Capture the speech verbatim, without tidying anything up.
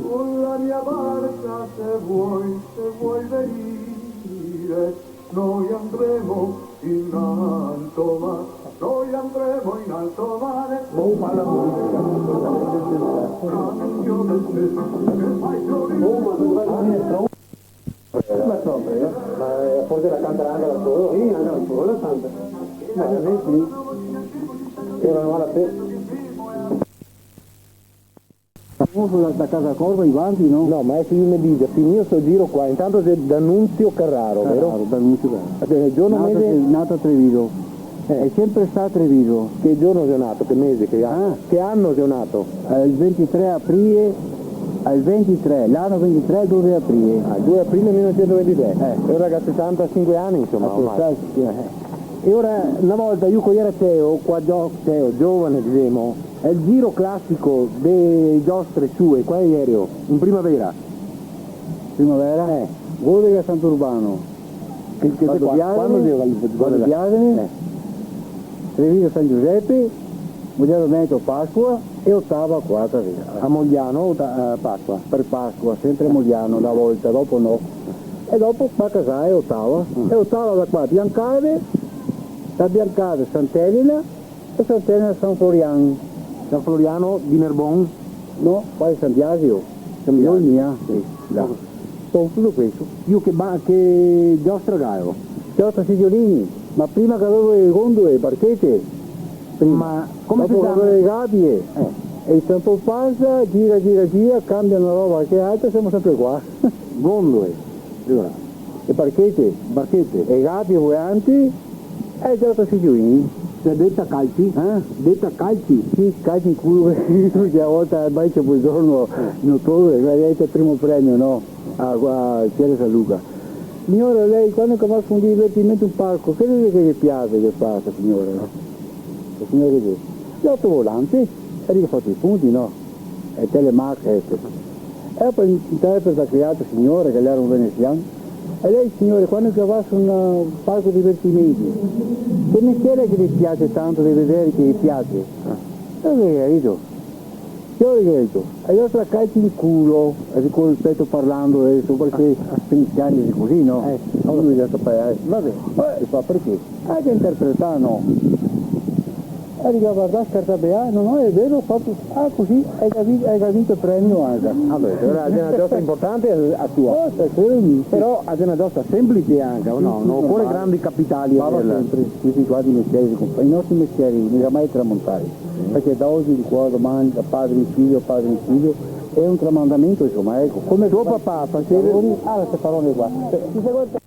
Con la mia barca, se vuoi, se vuoi venire, noi andremo in alto mare, noi andremo in alto mare. Cambio del cielo, che fai fiorire. Ma proprio, eh? Ma, eh, forse la cantarà anche da solo? Sì, anche da solo la canta. Ma, eh, sì. Era una mala fe. Conosco la, la Casa Corva, i vanti, no? No, ma adesso io mi dico, finito sto giro qua, intanto c'è D'Annunzio Carraro, vero? Carraro, D'Annunzio Carraro. Eh, giorno, nato mese? Tre-, nato a Treviso. Eh. È sempre stato a Treviso. Che giorno sei nato? Che mese? Che anno? Ah. Che anno sei nato? Eh, il ventitré aprile, eh, il ventitré, l'anno ventitré, due aprile. Ah, due aprile millenovecentoventitré. Eh. E ora che ha settantacinque anni, insomma, ormai. Settantacinque, eh. E ora, una volta, io co iera Teo, qua gio-, Teo, giovane, dicemo, el giro clasico de giostre sue, qua iero, in primavera. Primavera? Eh. Godega Sant'Urbano. Che, che qua, Biasene, quando iera el, quando Biasene, eh. Treviso San Giuseppe, Mogliano Veneto Pasqua e Otava qua, capito? A Mogliano, Ota-, eh, Pasqua. Per Pasqua, sempre Mogliano, na volta, dopo no. E dopo qua casà e Otava. Mm. E Otava da qua, Biancave, da Biancave Sant'Elena, e Sant'Elena San Florian. San Floriano di Nerbon? No, qua xe San Biasio. San Biasio. Io mia, sì, là. Bon, tuto questo. Io che ba-, che giostra gavevo? Giostra Signorini, ma prima che gavevo le gondole, le barchete. Prima. Ma come se ciama? Dopo che gavevo le gabie, eh, e el tempo pasa, gira, gira, gira, cambia una roba che altra, semo sempre qua. Gondole. Allora, e barchete? Barchete. E gabie volanti, e giostra Signorini. Cioè, detta calci? Eh? Detta calci? Sì, calci in culo, che l'ultima volta al Bacio Buongiorno in ottobre, che aveva detto il primo premio, no? A, a Chiesa San Luca. Signora, lei quando che va su un divertimento, un parco, che vede che le piace, che fa sta signora, no? La signora che dice, l'autovolante, e lì che fa i punti, no? E telemarca, eccetera. E dopo interpreta che l'altra signora, che l'era un veneziano, e lei, signore, quando che va su un, eh, parco divertimenti, che mestiere che le piace tanto di vedere, che le piace? Ah. E lei ha detto, signore, che ha detto, e io straccarti in culo, e con rispetto parlando adesso, perché i veneziani è così, no? Eh. Uno deve sapere, eh. Vabbè, eh, fa perché? Ah, che interpretano. E dico, guarda, scarta, ah, no, no, è vero, fa, ah, così, hai capito, hai vinto il premio anche. Vabbè, allora è una giostra importante la tua. Oh, sì, quello lì, sì. Però è una giostra semplice anche, o no? Sì, sì, normale. Non occorre grandi capitali. Ma va sempre, tutti quanti i mestieri, i nostri mestieri, mica mai tramontare. Sì. Perché da oggi in qua, domani, da padre in figlio, padre in figlio, è un tramandamento, insomma, ecco. Come tuo papà faceva? Ah, queste parole qua. Sì.